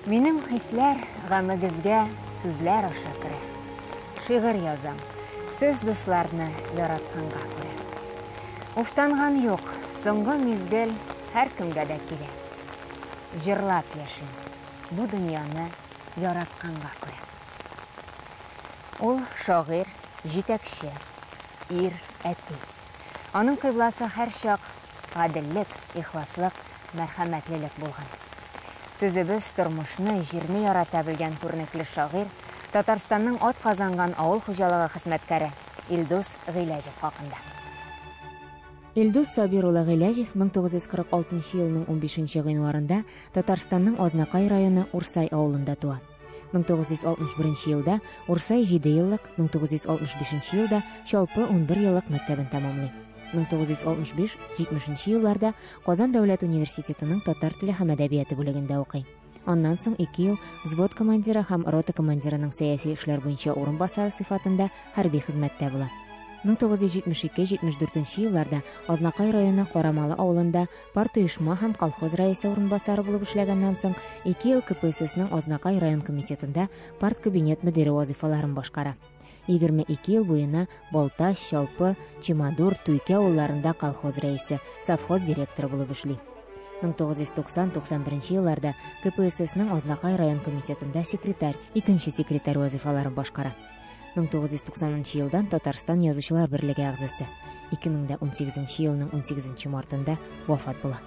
Минем хисләр гамегезгә сүзләр аша керә. Шигырь язам, сез дусларны яратканга күрә. Уфтанган юк, соңгы мизгел һәркемгә дә килә. Җырлап яшим, бу дөньяны яратканга күрә. Ул шагыйрь, җитәкче, ир, әти. Аның кыйбласы һәрчак гаделлек, ихласлык, мәрхәмәтлелек булган. Сүзебез тормышны, җирне ярата белгән күренекле шагыйрь, Татарстанның атказанган авыл хуҗалыгы хезмәткәре Илдус Гыйләҗев хакында. Илдус Сабир улы Гыйләҗев 1946 елның 15 гыйнварында Татарстанның Азнакай районы Урсай авылында туа. 1961 елда Урсай 7 еллык, 1965 елда Чалпы 11 еллык мәктәбен тәмамлый. 1965-70 елларда Казан дәүләт университетының татар теле һәм әдәбияты бүлегендә укый. Аннан соң 2 ел взвод командиры һәм рота командирының сәяси эшләр буенча урынбасары сыйфатында хәрби хезмәттә була. 1972-74 елларда Азнакай районы Карамалы авылында партоешма һәм колхоз рәисе урынбасары булып эшләгәннән соң 2 ел КПССның Азнакай район комитетында парткабинет мөдире вазыйфаларын башкара. 22 ел буена Балтач, Чалпы, Чемодур, Туйкә авылларында колхоз рәисе, совхоз директоры булып эшли. 1990-91 елларда КПССның Азнакай район комитетында секретарь, икенче секретарь вазыйфаларын башкара. 1990 елдан Татарстан Язучылар берлеге әгъзасы. 2018 елның 18 мартында вафат була.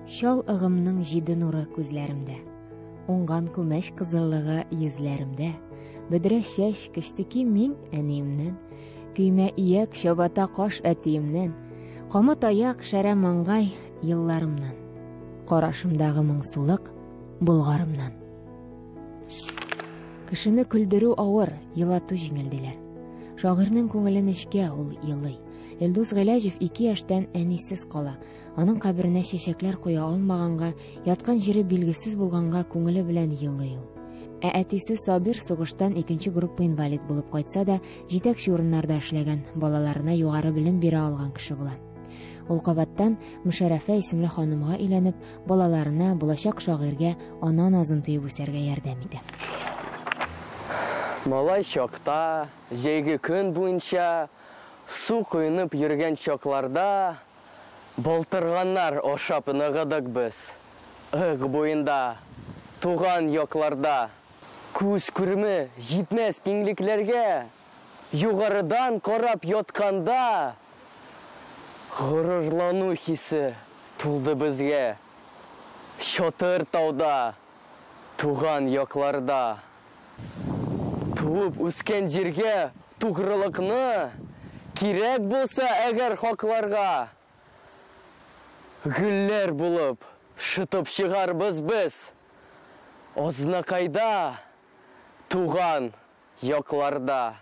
Чал ыгымның җиде нуры күзләремдә. Уңган күмәч кызыллыгы йөзләремдә. Бөдрә чәч, кечтеки мин әниемнән. Көймә ияк, чабата каш әтиемнән. Камыт аяк, шәрә маңгай елларымнан. Карашымдагы моңсулык Болгарымнан. Кешене көлдерү авыр, елату җиңел диләр. Шагыйрьнең күңеле нечкә, ул елый. Илдус Гыйләҗев 2 яшьтән әнисез кала. Аның каберенә чәчәкләр куя алмаганга, яткан җире билгесез булганга күңеле белән елый ул. Ә әтисе Сабир сугыштан икенче группа инвалид булып кайтса да, җитәкче урыннарда эшләгән, балаларына югары белем бирә алган кеше була. Ул кабаттан Мөшәрәфә исемле ханымга өйләнеп, балаларына, булачак шагыйрьгә ана назын тоеп үсәргә ярдәм итә. Малай чакта, җәйге көн буенча су коенып йөргән чакларда балтырганнар ашап ныгыдык без. Ык буенда, туган якларда. Күз күреме җитмәс киңлекләргә югарыдан карап ятканда горурлану хисе тулды безгә. Чатыр тауда, туган якларда. Туып үскән җиргә тугрылыкны кирәк булса әгәр хакларга, гөлләр булып шытып чыгарбыз без. Азнакайда, туган якларда.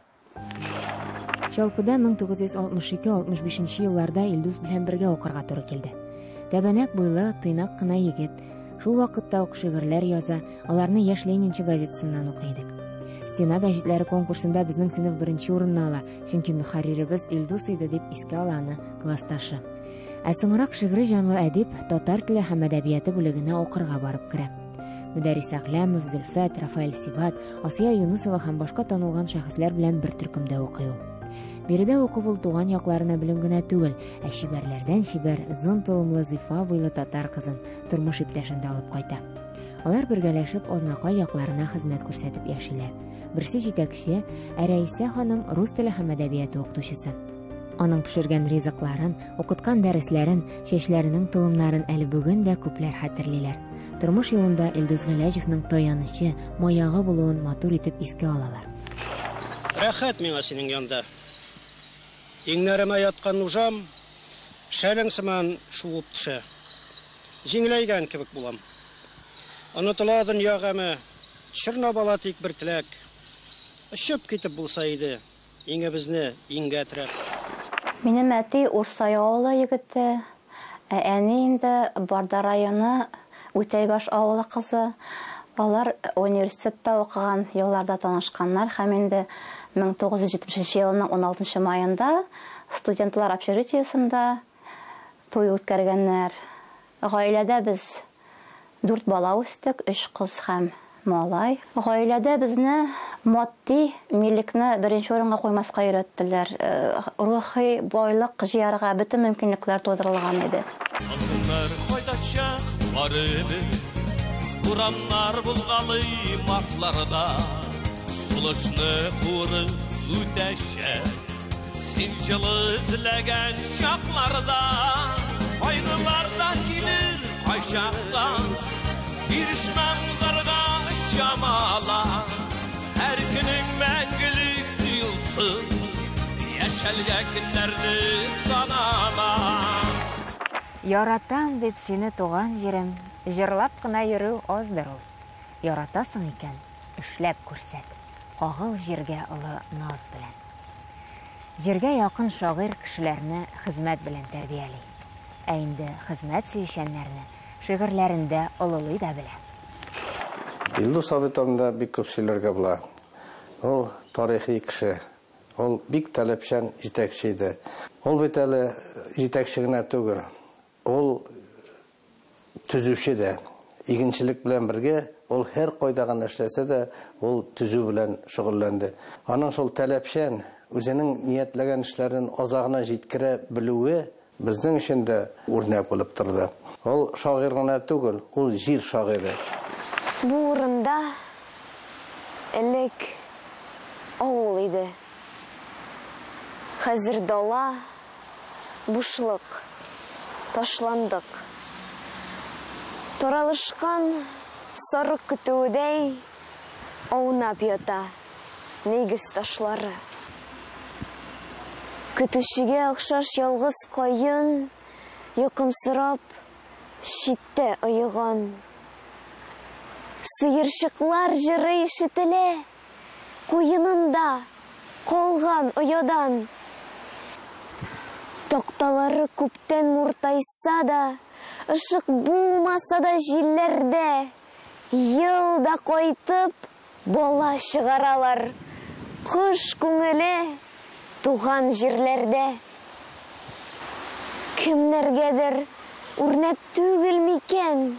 Чалпыда 1962-65 елларда Илдус белән бергә укырга туры килде. Тәбәнәк буйлы, тыйнак кына егет. Шул вакытта ук шигырьләр яза, аларны Яшь ленинчы газетасыннан укый идек. Стена гәҗитләре конкурсында безнең сыйныф беренче урынны ала, чөнки мөхәрриребез Илдус иде, дип искә ала аны классташы. Ә соңрак шигъри җанлы әдип татар теле һәм әдәбияты бүлегенә укырга барып керә. Мөдәррис Әгъләмов, Зөлфәт, Рафаэль Сибат, Асия Юнусова һәм башка танылган шәхесләр белән бер төркемдә укый ул. Биредә укып ул туган якларына белем генә түгел, ә чибәрләрдән чибәр, зын толымлы зифа буйлы татар кызын, тормыш иптәшен дә алып кайта. Алар бергәләшеп Азнакай якларына хезмәт күрсәтеп яшиләр. Берсе җитәкче, ә Рәисә ханым рус теле һәм әдәбияты укытучысы. Аның пешергән ризыкларын, укыткан дәресләрен, чәчләренең толымнарын әле бүген дә күпләр хәтерлиләр. Тормыш юлында Илдус Гыйләҗевның таянычы, маягы булуын матур итеп искә алалар. Рәхәт миңа синең янда. Иңнәремә яткан нужам шәлең сыман шуып төшә. Җиңеләйгән кебек булам. Онытыла дөнья гаме, чорнап ала тик бер теләк. Очып китеп булса иде, иңебезне иңгә терәп. Минем әти Урсай авылы егете, ә әни инде Барда районы Үтәйбаш авылы кызы. Алар университетта укыган елларда танышканнар һәм инде 1970 елның 16 маенда студентлар общежитиесында туй үткәргәннәр. Гаиләдә без Дүрт бала үстек, өч кыз һәм малай. Гаиләдә безне матди милекне беренче урынга куймаска өйрәттеләр. Рухи байлык җыярга бөтен мөмкинлекләр тудырылган иде. Алтыннар кайтачак барыбер, бураннар булгалый мартларда, сулышны курып үтәчәк. Син җылы эзләгән чакларда, кайгылар да килер кайчакта, бирешмәм узарга чамала. Һәр көнең мәңгелек тоелсын, яшәлгән көннәрне санама. Яратам дип сине туган җирем, җырлап кына йөрү аздыр ул. Яратасың икән, эшләп күрсәт, кагыл җиргә олы наз белән. Җиргә якын шагыйрь кешеләрне хезмәт белән тәрбияли. Ә инде хезмәт сөючәннәрне шигырьләрендә олылый да белә. Илдус абый турында бик күп сөйләргә була. Ул тарихи кеше. Ул бик таләпчән җитәкче иде. Ул бит әле җитәкче генә түгел. Ул төзүче дә. Игенчелек белән бергә ул һәр кайда гына эшләсә дә, ул төзү белән шөгыльләнде. Аның шул таләпчән, үзенең ниятләгән эшләрен азагына җиткерә белүе безнең өчен дә үрнәк булып торды. Ул шагыйрь генә түгел, ул җир шагыйре. Бу урында элек авыл иде. Хәзер дала, бушлык, ташландык. Таралышкан сарык көтүедәй аунап ята нигез ташлары. Көтүчегә охшаш ялгыз каен йокымсырап читтә оеган. Сыерчыклар җыры ишетелә, куенында калган оядан. Такталары күптән муртайса да, ышык булмаса да җилләрдә, ел да кайтып бала чыгаралар. Кош күңеле туган җирләрдә. Кемнәргәдер үрнәк түгел микән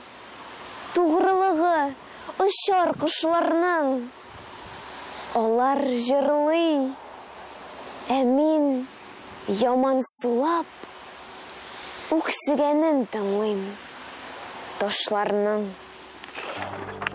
тугрылыгы очар кошларның? Алар җырлый, ә мин яман сулап үксегәнен тыңлыйм ташларның.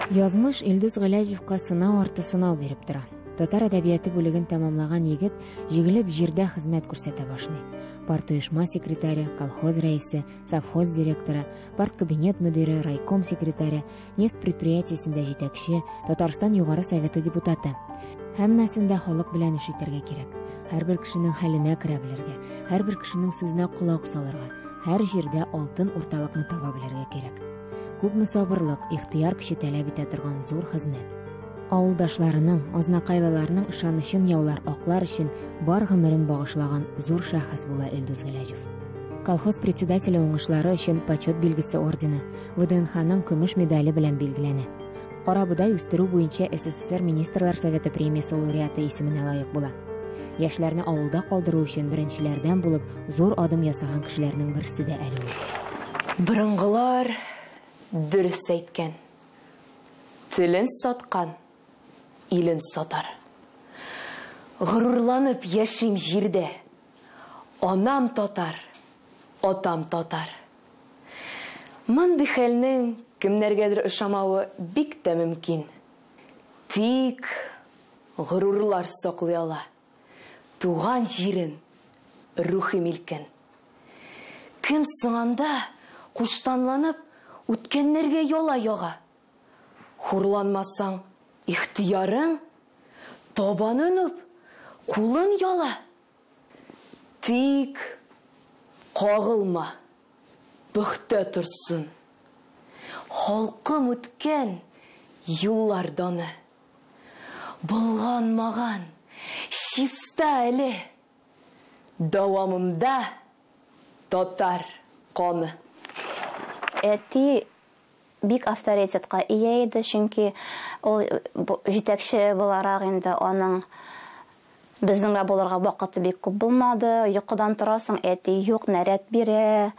Язмыш Илдус Гыйләҗевка сынау арты сынау биреп тора. Татар әдәбияты бүлеген тәмамлаган егет җигелеп җирдә хезмәт күрсәтә башлый. Партоешма секретаре, колхоз рәисе, совхоз директоры, парткабинет мөдире, райком секретаре, нефть предприятиесендә җитәкче, Татарстан Югары Советы депутаты. Һәммәсен дә халык белән эш итәргә кирәк. Һәрбер кешенең хәленә керә белергә, һәрбер кешенең сүзенә колак салырга, һәр җирдә алтын урталыкны таба белергә кирәк. Күпме сабырлык, ихтыяр көче таләп итә торган зур хезмәт. Авылдашларының, азнакайлыларның ышанычын яулар, аклар өчен бар гомерен багышлаган зур шәхес була Илдус Гыйләҗев. Колхоз председателе уңышлары өчен почет билгесе ордены, ВДНХның көмеш медале белән билгеләнә. Карабодай үстерү буенча СССР Министрлар Советы премиясе лауреаты исеменә лаек була. Яшьләрне авылда калдыру өчен беренчеләрдән булып зур адым ясаган кешеләрнең берсе дә әле ул. Борынгылар дөрес әйткән. Телен саткан, илен сатар. Горурланып яшим җирдә. Анам татар, атам татар. Мондый хәлнең кемнәргәдер ошамавы бик тә мөмкин. Тик горурлар саклый ала туган җирен, рухи милкен. Кем соң анда куштанланып үткәннәргә яла яга? Хурланмасаң, ихтыярың, табанын үп, кулын яла. Тик кагылма, пөхтә торсын. Халкым үткән юллар даны. Болганмаган, чиста әле. Дәвамымда татар каны. Әти бик авторитетка ия иде, чөнки ул җитәкче буларак инде аның безнең белән булырга вакыты бик күп булмады. Йокыдан торасың, әти юк, нәрәт бирә.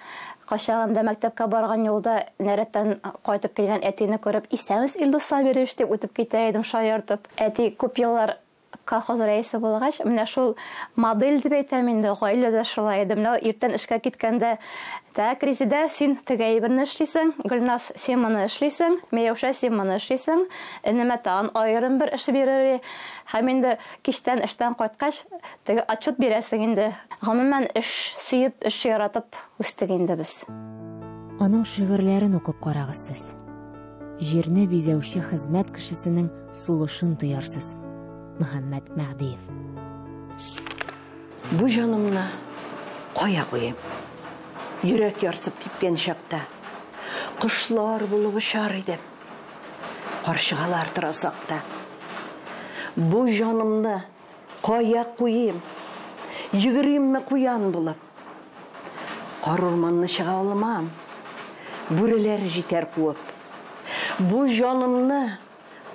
Кайчагында мәктәпкә барган юлда нәрәттән кайтып килгән әтине күреп, "Исәнмесез, Илдус Сабирович" дип үтеп китә идем шаяртып. Әти күп еллар колхоз рәисе булгач, менә шул модель дип әйтәм инде, гаиләдә шулай иде. Менә иртән эшкә киткәндә, так, Резидә, син теге әйберне эшлисең, Гөлназ, син моны эшлисең, Миләүшә, син моны эшлисең, энемә тагын аерым бер эш бирер. Һәм инде кичтән эштән кайткач, теге отчет бирәсең инде. Гомумән, эш сөеп, эш яратып үстек инде без. Аның шигырьләрен укып карагыз сез. Җирне бизәүче хезмәт кешесенең сулышын тоярсыз. Мөхәммәт Мәһдиев. Бу җанымны кая куйыйм? Йөрәк ярсып типкән чакта кошлар булып очар идем. Карчыгалар тора сакта. Бу җанымны кая куйыйм? Йөгеримме куян булып? Кар урманны чыга алмам. Бүреләр җитәр куып. Бу җанымны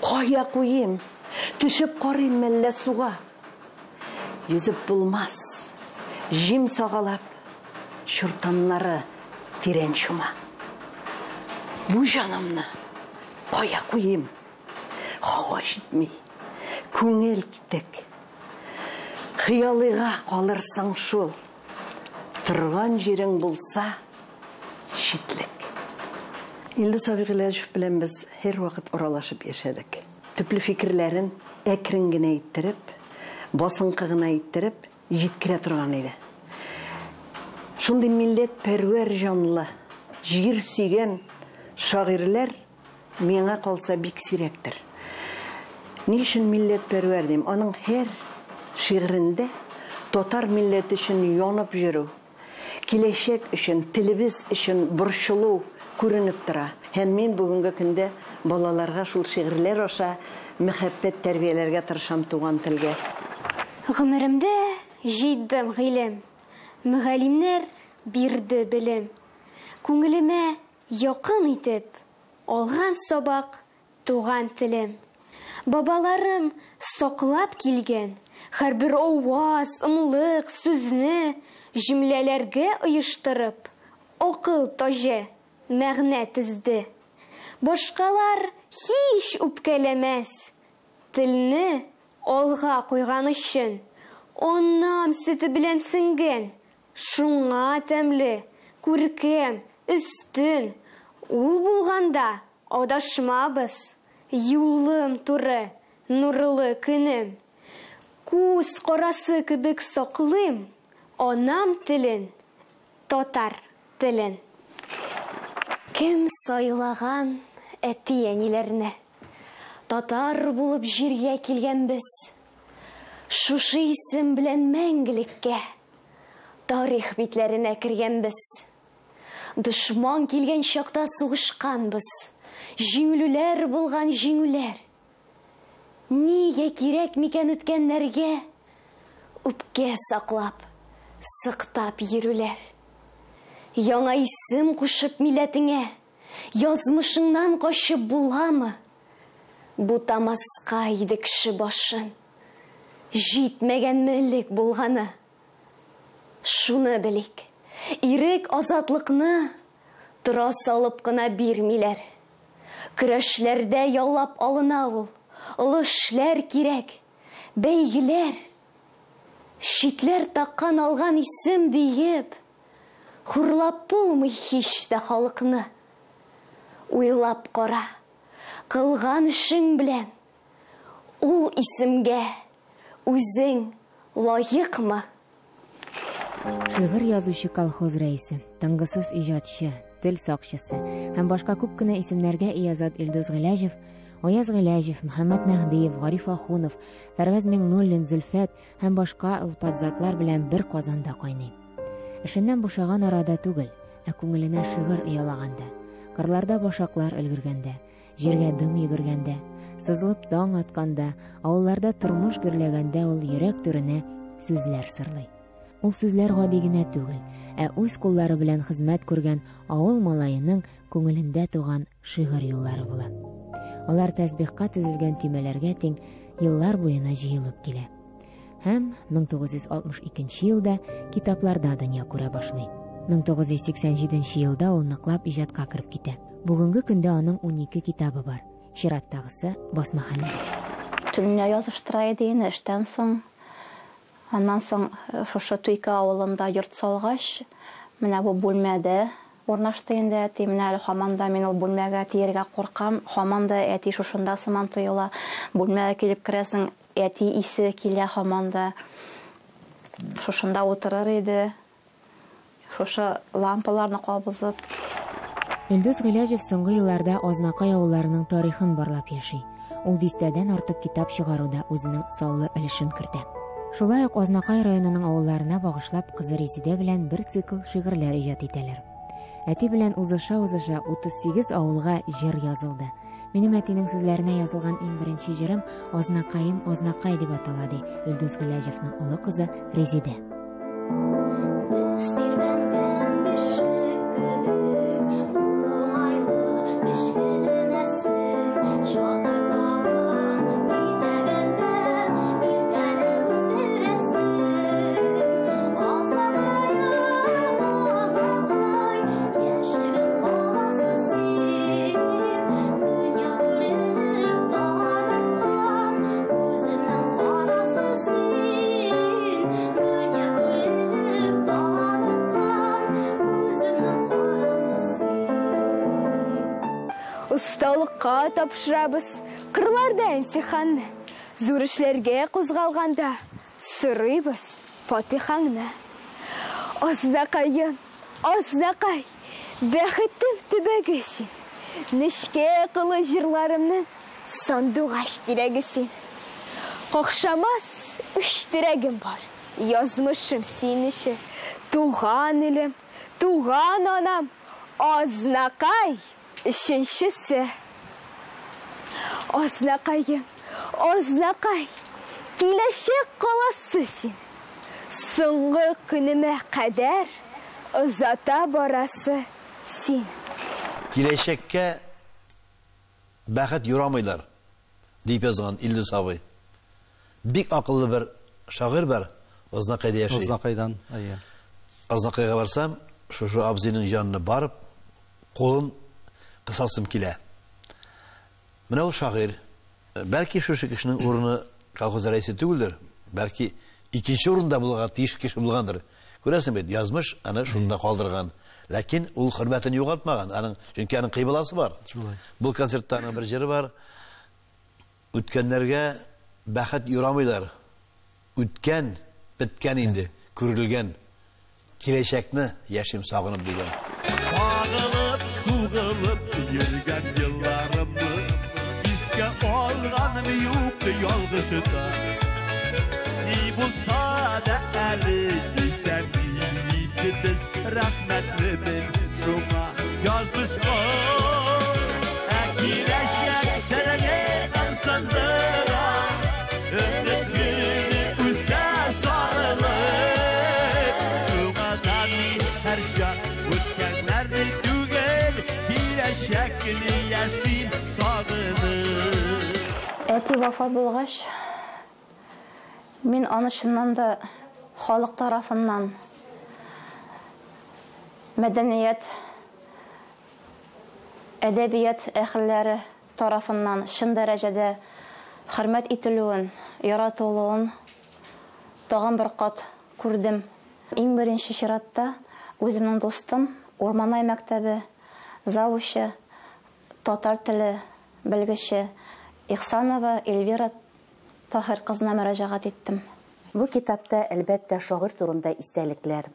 кая куйыйм? Төшеп карыйм мәллә суга? Йөзеп булмас. Җим сагалап, чуртаннары тирән чума. Бу җанымны кая куйыйм? Һава җитми. Күңел китек. Хыялыйга калырсың шул. Торган җирең булса, читлек. Илдус абый Гыйләҗев белән без һәрвакыт аралашып яшәдек. Төпле фикерләрен әкрен генә иттереп, басынкы гына иттереп җиткерә торган иде. Шундый милләтпәрвәр җанлы, җир сөйгән шагыйрьләр миңа калса бик сирәктер. Ни өчен милләтпәрвәр дим? Аның һәр шигырендә татар милләте өчен янып йөрү, киләчәк өчен, телебез өчен борчылу күренеп тора. Һәм мин бүгенге көндә балаларга шул шигырьләр аша мәхәббәт тәрбияләргә тырышам туган телгә. Гомеремдә җыйдым гыйлем, мөгаллимнәр бирде белем. Күңелемә якын итеп алган сабак туган телем. Бабаларым саклап килгән һәрбер аваз, ымлык, сүзне җөмләләргә оештырып, акыл таҗы мәгънә тезде. Башкалар һич үпкәләмәс, телне алга куйган өчен, анам сөте белән сеңгән, шуңа тәмле, күркәм, өстен, ул булганда адашмабыз. Юлым туры, нурлы көнем. Күз карасы кебек саклыйм анам телен, татар телен. Кем сайлаган әти-әниләрне? Татар булып җиргә килгәнбез. Шушы исем белән мәңгелеккә тарих битләренә кергәнбез. Дошман килгән чакта сугышканбыз. Җиңүләр булган җиңүләр. Нигә кирәк микән үткәннәргә үпкә саклап, сыктап йөрүләр? Яңа исем кушып милләтеңә, язмышыңнан качып буламы? Бутамаска иде кеше башын. Җитмәгәнме элек булганы? Шуны белик. Ирек азатлыкны тора салып кына бирмиләр. Көрәшләрдә яулап алына ул. Олы эшләр кирәк, бәйгеләр. Читләр таккан алган исем диеп, хурлап булмый һич тә халыкны. Уйлап кара, кылган эшең белән ул исемгә үзең лаекмы? Шигырь язучы колхоз рәисе, тынгысыз иҗатчы, тел сакчысы һәм башка күп кенә исемнәргә ия зат Илдус Гыйләҗев, Аяз Гыйләҗев, Мөхәммәт Мәһдиев, Гариф Ахунов, Фәрваз Миңнуллин, Зөлфәт һәм башка олпат затлар белән бер казанда кайный. Эшеннән бушаган арада түгел, ә күңеленә шигырь оялаганда, кырларда башаклар өлгергәндә, җиргә дым йөгергәндә, сызылып таң атканда, авылларда тормыш гөрләгәндә ул йөрәк түренә сүзләр сырлый. Ул сүзләр гади генә түгел, ә үз куллары белән хезмәт күргән авыл малаеның күңелендә туган шигырь юллары була. Алар тәсбихка тезелгән төймәләргә тиң еллар буена җыелып килә. Һәм 1962 елда китапларда дөнья күрә башлый. 1987 елда ул ныклап иҗатка кереп китә. Бүгенге көндә аның 12 китабы бар. Чираттагысы басмаханәдә. Төнлә языштыра иде инде эштән соң. Аннан соң шушы Туйка авылында йорт салгач, менә бу бүлмәдә урнашты инде әти. Менә әле һаман да мин ул бүлмәгә тиергә куркам. Һаман да әти шушында сыман тоела. Бүлмәгә килеп керәсең, әти исе килә һаман да. Шушында утырыр иде. Шушы лампаларны кабызып. Илдус Гыйләҗев соңгы елларда Азнакай авылларының тарихын барлап яши. Ул дистәдән артык китап чыгаруда үзенең саллы өлешен кертә. Шулай ук Азнакай районының авылларына багышлап кызы Резидә белән бер цикл шигырьләр иҗат итәләр. Әти белән узыша-узыша 38 авылга җыр язылды. Минем әтинең сүзләренә язылган иң беренче җырым Азнакаем, Азнакай дип атала, ди Илдус Гыйләҗевның олы кызы Резидә. Без тирбәнгән бишек кебек, уңайлы кечкенәсең, чатыр итәгендә иркәләп үстерәсең. Азнакаем, Азнакай, яшьлегем каласы син. Дөнья күреп таныткан күземнең карасы син. Дөнья күреп таныткан күземнең карасы син. Осталыкка тапшырабыз кырларда имтиханны. Зур эшләргә кузгалганда сорыйбыз фатихаңны. Азнакаем, Азнакай, бәхетем төбәге син. Нечкә кылы җырларымның сандугач тирәге син. Какшамас өч терәгем бар. Язмышым синече. Туган илем, туган анам, Азнакай өченчесе. Азнакаем, Азнакай, киләчәк каласы син. Соңгы көнемә кадәр озата барасы син. Киләчәккә бәхет юрамыйлар, дип язган Илдус абый. Бик акыллы бер шагыйрь бар, Азнакайда яши. Азнакайдан, әйе. Азнакайга барсам, шушы абзыйның янына барып, кулын кысасым килә. Менә ул шагыйрь. Бәлки шушы кешенең урыны колхоз рәисе түгелдер, бәлки икенче урында булырга тиеш кеше булгандыр. Күрәсең бит, язмыш аны шунда калдырган. Ләкин ул хөрмәтен югалтмаган, аның, чөнки аның кыйбласы бар. Бу концертта аның бер җыры бар. Үткәннәргә бәхет юрамыйлар. Үткән, беткән инде, күрелгән. Киләчәкне яшим сагынып дигән. Сагынып, сугылып йөргән елларымны искә алганым юк ялгышта. Ни булса да әле исән без рәхмәтлемен шуңа язмышка. Ә киләчәк серне ымсындыра, өметле үсә сарылып. Шуңа да мин һәрчак үткәннәрне түгел, киләчәкне яшим сагынып. Әти вафат булгач, мин аны чыннан да халык тарафыннан мәдәният, әдәбият әһелләре тарафыннан чын дәрәҗәдә хөрмәт ителүен, яратылуын тагын бер кат күрдем. Иң беренче чиратта үземнең дустым, Урманай мәктәбе завучы, татар теле белгече Ихсанова Эльвира Таһир кызына мөрәҗәгать иттем. Бу китапта, әлбәттә, шагыйрь турында истәлекләр,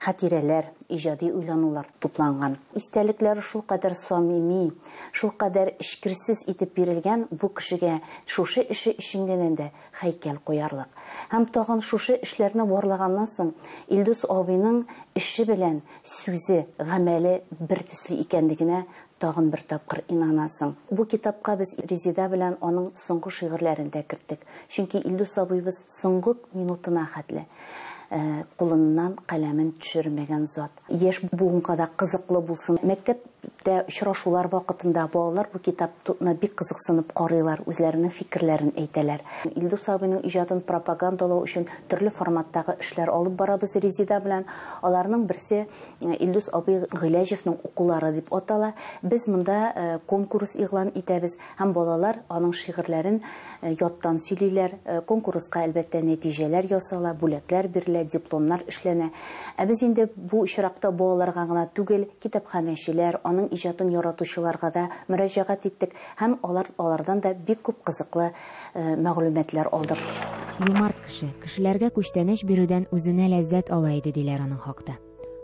хатирәләр, иҗади уйланулар тупланган. Истәлекләр шулкадәр самими, шулкадәр эчкерсез итеп бирелгән, бу кешегә шушы эше өчен генә дә һәйкәл куярлык. Һәм тагын шушы эшләрне барлаганнан соң Илдус абыйның эше белән сүзе, гамәле бер төсле икәнлегенә тагын бер тапкыр инанасың. Бу китапка без Резида белән аның соңгы шигырьләрен дә керттек. Чөнки Илдус абыйбыз соңгы минутына хәтле кулыннан каләмен төшермәгән зат. Яшь буынга да кызыклы булсын. Мәктәп Мәктәптә очрашулар вакытында балалар бу китапны бик кызыксынып карыйлар, үзләренең фикерләрен әйтәләр. Илдус абыйның иҗатын пропагандалау өчен төрле форматтагы эшләр алып барабыз Резида белән. Аларның берсе Илдус абый Гыйләҗевның укулары дип атала. Без монда конкурс игълан итәбез һәм балалар аның шигырьләрен яттан сөйлиләр. Конкурска, әлбәттә, нәтиҗәләр ясала, бүләкләр бирелә, дипломнар эшләнә. Ә без инде бу очракта балаларга гына түгел, китапханәчеләр, аның иҗатын яратучыларга да мөрәҗәгать иттек һәм алар алардан да бик күп кызыклы мәгълүматлар алдык. Юмарт кеше, кешеләргә күчтәнәч бирүдән үзенә ләззәт ала иде, диләр аның хакта.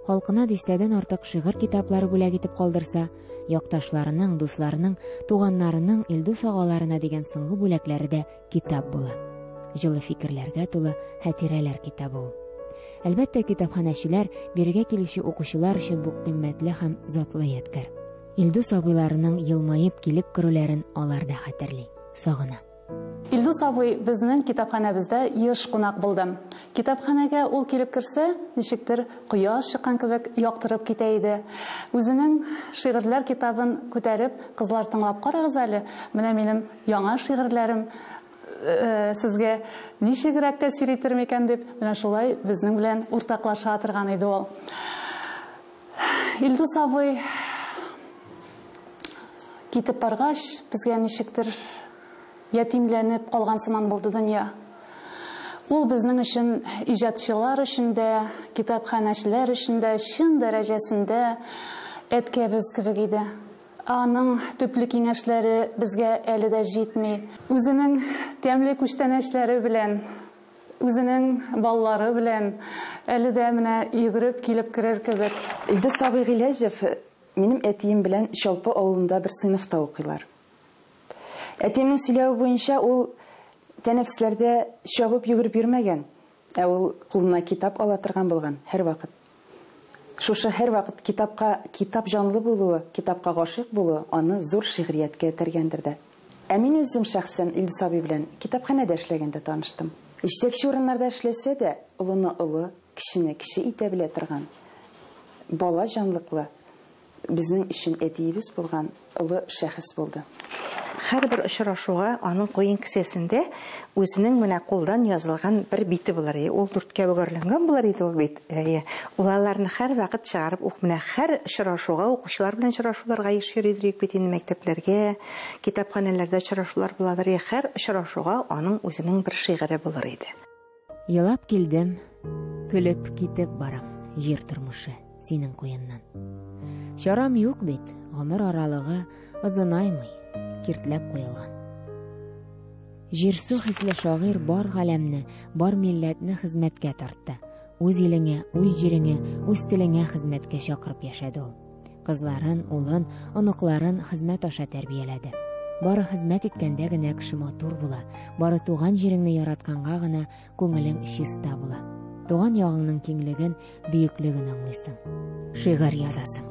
Халкына дистәдән артык шигырь китаплары бүләк итеп калдырса, якташларының, дусларының, туганнарының Илдус агаларына дигән соңгы бүләкләре дә китап була. Җылы фикерләргә тулы хатирәләр китабы ул. Әлбәттә, китапханәчеләр бирегә килүче укучылар өчен бу кыйммәтле һәм затлы ядкәр. Илдус абыйларының елмаеп килеп керүләрен алар да хәтерли, сагына. Илдус абый безнең китапханәбездә еш кунак булды. Китапханәгә ул килеп керсә, ничектер кояш чыккан кебек яктырып китә иде. Үзенең шигырьләр китабын күтәреп, кызлар тыңлап карагыз әле, менә минем яңа шигырьләрем сезгә ничегрәк тәэсир итер микән дип, менә шулай безнең белән уртаклаша торган иде ул. Илдус абый китеп баргач, безгә ничектер ятимләнеп калган сыман булды дөнья. Ул безнең өчен иҗатчылар өчен дә, китапханәчеләр өчен дә чын дәрәҗәсендә әткәбез кебек иде. Аның төпле киңәшләре безгә әле дә җитми. Үзенең тәмле күчтәнәчләре белән, үзенең баллары белән әле дә менә йөгереп килеп керер кебек. Илдус абый Гыйләҗев минем әтием белән Чалпы авылында бер сыйныфта укыйлар. Әтиемнең сөйләве буенча ул тәнәфесләрдә чабып йөгереп йөрмәгән, ә ул кулына китап ала торган булган һәрвакыт. Шушы һәрвакыт китапка, китап җанлы булуы, китапка гашыйк булуы аны зур шигърияткә этәргәндер дә. Ә мин үзем шәхсән Илдус абый белән китапханәдә эшләгәндә таныштым. Җитәкче урыннарда эшләсә дә, олыны олы, кешене кеше итә белә торган, бала җанлыклы, безнең өчен әтиебез булган олы шәхес булды. Һәрбер очрашуга аның куен кесәсендә үзенең менә кулдан язылган бер бите булыр иде. Ул дүрткә бөгәрләнгән булыр иде ул бит. Әйе. Ул аларны һәрвакыт чыгарып ук менә һәр очрашуга укучылар белән очрашуларга еш йөридер бит инде мәктәпләргә, китапханәләрдә очрашулар буладыр. Һәр очрашуга аның үзенең бер шигыре булыр иде. Елап килдем, көлеп китеп барам, җир тормышы синең куеннан. Чарам юк бит, гомер аралыгы озынаймый, киртләп куелган. Җирсү хисле шагыйрь бар галәмне, бар милләтне хезмәткә тартты. Үз илеңә, үз җиреңә, үз телеңә хезмәткә чакырып яшәде ул. Кызларын, улын, оныкларын хезмәт аша тәрбияләде. Бары хезмәт иткәндә генә кеше матур була, бары туган җиреңне яратканга гына күңелең чиста була. Туган ягыңның киңлеген, бөеклеген аңлыйсың. Шигырь язасың.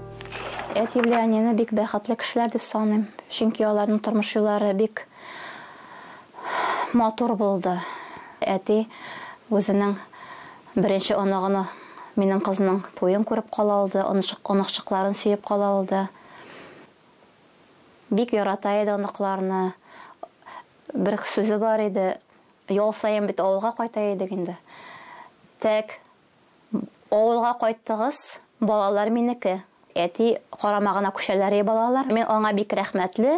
Әти белән әнине бик бәхетле кешеләр дип саныйм. Чөнки аларның тормыш юллары бик матур булды. Әти үзенең беренче оныгыны, минем кызның туен күреп кала алды, оныкчыкларын сөеп кала алды. Бик ярата иде оныкларны. Бер сүзе бар иде, ял саен бит авылга кайта идек инде. Тәк, авылга кайттыгыз, балалар минеке. Әти карамагына күчәләр балалар. Мин аңа бик рәхмәтле.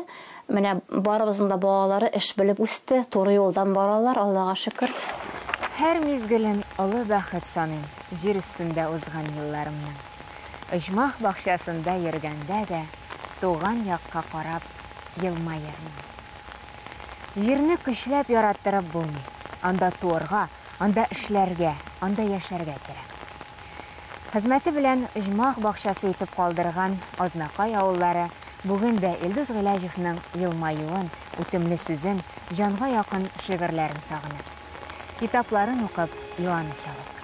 Менә барыбызның да балалары эш белеп үсте, туры юлдан баралар, Аллага шөкер. Һәр мизгелен олы бәхет саныйм, җир өстендә узган елларымның. Оҗмах бакчасында йөргәндә дә туган якка карап елмаермын. Җирне көчләп яраттырып булмый. Анда туарга, анда эшләргә, анда яшәргә кирәк. Хезмәте белән оҗмах бакчасы итеп калдырган Азнакай авыллары бүген дә Илдус Гыйләҗевның елмаюын, үтемле сүзен, җанга якын шигырьләрен сагына. Китапларын укып, юаныч ала.